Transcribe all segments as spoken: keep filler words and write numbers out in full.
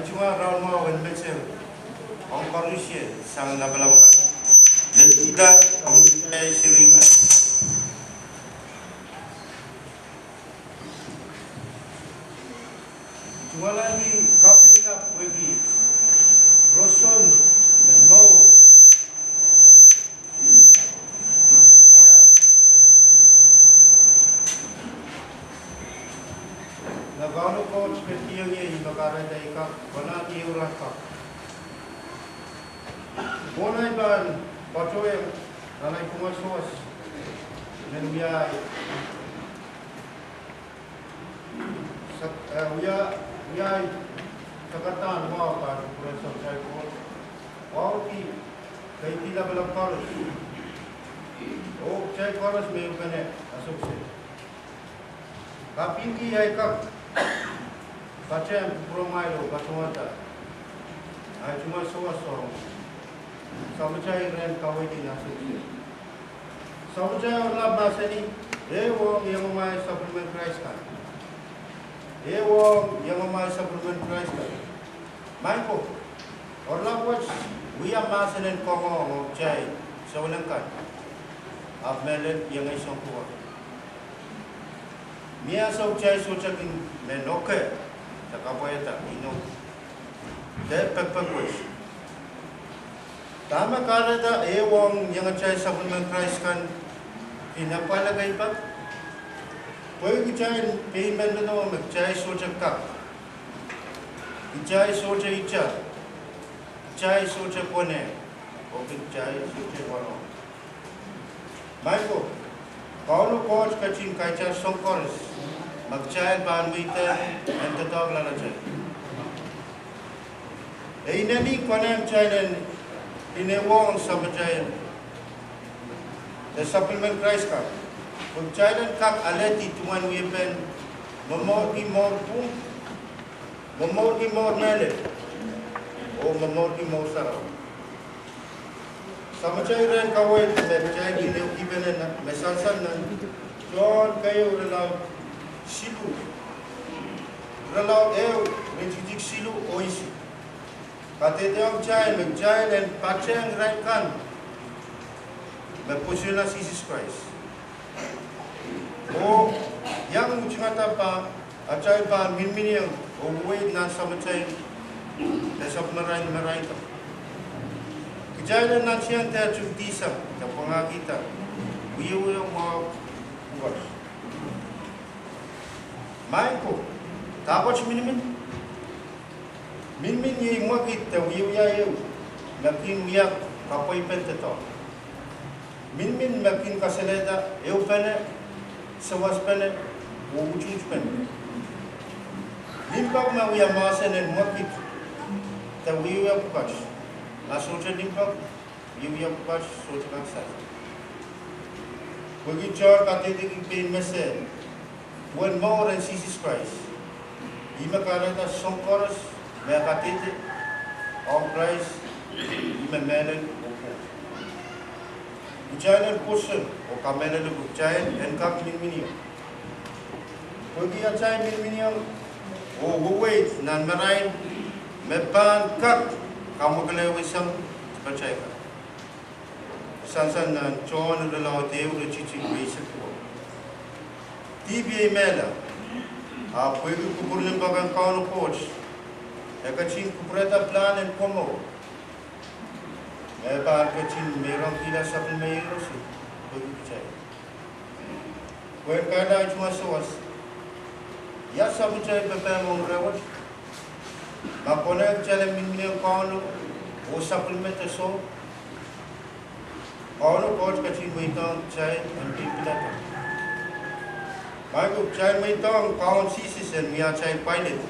Tungoal rahnwet en metehu ong koarusie sang lapalap kan. Letida ong metehu seri kan. Tungoal ni kapingki pwehki roson me mour. Na Kauno Koht ketikihong ie ih me kahrehda I kak konehng ehu rahn kak. Mwohn ei pahn patohwan nan ei pwungen sawas, men wiawi Sak-, eh, wia, wiawi sakadahn wahu pahn kupwuren Samatail Koht. Wahu ki, kaidehn lapalap koaros. Oh, kitail koaros me ehupene, ahnsou kiset. Kapingki ei kak patehng kupwuromwail oh patohwanda ei tungoal sawas ong Samatail Rehn Kaweid en ahnsou kiset. Samatail Oaralap mahsanih, ehu ong iengomwail sapwellimen Krais kan. Ehu ong iengomwail sapwellimen Krais kan. Maing ko, oaralap wet wia mahsen en koangoang ong kitail souleng kan. Ahpw mehlel iengei soang pwukat. Mie ansou kitail sohte kin men oke, de kapwaiada, inou, de pekpek wet. Dahme kahrehda ehu ong iengatail sapwellimen Krais kan kin apwal ekei pak? Pwehki kitail pein men ndodo me kitail sohte kak, kitail sohte ita, kitail sohte konehng, oh kitail sohte warohng. Maing ko, Kauno Koht ketin kaitail soang koaros me kitail pahn mweidohng en doadoahk loalatail. E inenen konehng kitail en ehu ong Samatail, de sapwellimen Krais kan, pwe kitail en kak alehdi duwen wiepen momourki mour pwung, momourki mour mehlel, oh momourki mour sarawi. Samatail Rehn Kaweid me kitail kin ehukipene me sansal nan Sohn keieu irelaud siluh, irelaud ehu, iretikitik siluh oh isuh, kadehdehiong kitail me kitail en patehng irail kan me pwosonla Sises Krais. Oh iang utingada pahn atail pahn miniminiong oh weid nan Samatail de Sapwellimarail marain kan. Kitail en nantian dehte tufdihsang de pwangahkihda wiewia mwahu pwukat. Maing ko, dahkot miniminiong? Miniminiong iei mwekid de wiewia ehu me kin wia kapwaipen doadoahk. Miniminiong me kin kasalehda ehupene, sawaspene, oh utuhtpene. Limpoak me wia mahsen en mwekid de wiewia pwukat. Ma sohte limpoak, wiewia pwukat sohte kak sansal. Pwehki Sohn kadehdehki pein mese duwen mour en Sises Krais, ih me kahrehda soang koaros me kadehde ong Krais, ih me mehlel oh pwung. Kitail en pwoson oh kamehlele pwe kitail en kak miniminiong. Pwehki atail miniminiong oh weweid nan marain me pahn kak kamwakelehwei sang dipatail kan. Sansal nan Sohn irelaud ehu, iretikitik eisek duwau. Dihp iei mehla, ahpw pwehki kupwur limpoak en Kauno Koht, e ketin kupwurehda pilahn en komour me pahn ketin meirongkihla sapwellime roson pwehki kitail. Pwehn kahrehda ei tungoal sawas, ia sapwellime pepehm ong rehn wet? Ma konehng kitail en miniminiong Kauno oh sapwellime de soh, Kauno Koht ketin mweidohng kitail en pil pilada. Maing ko, kitail mweidohng Kaun Sises en wia atail pilot,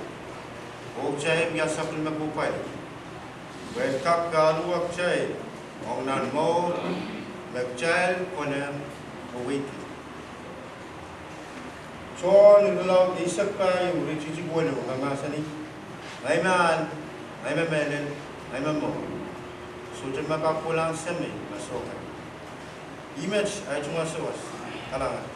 oh kitail wia sapwellime co-pilot, pwehn kak kahluwa kitail ong nan mour me kitail konehng weweidki. Sohn irelaud eisek pahieu, iretikitik weneu, mahsanih, Ngehi me ahl, ngehi me mehlel, ngehi me mour. Sohte me kak kohla ong Semei ma soh ngehi. Ih met ei tungoal sawas. Kalahngan.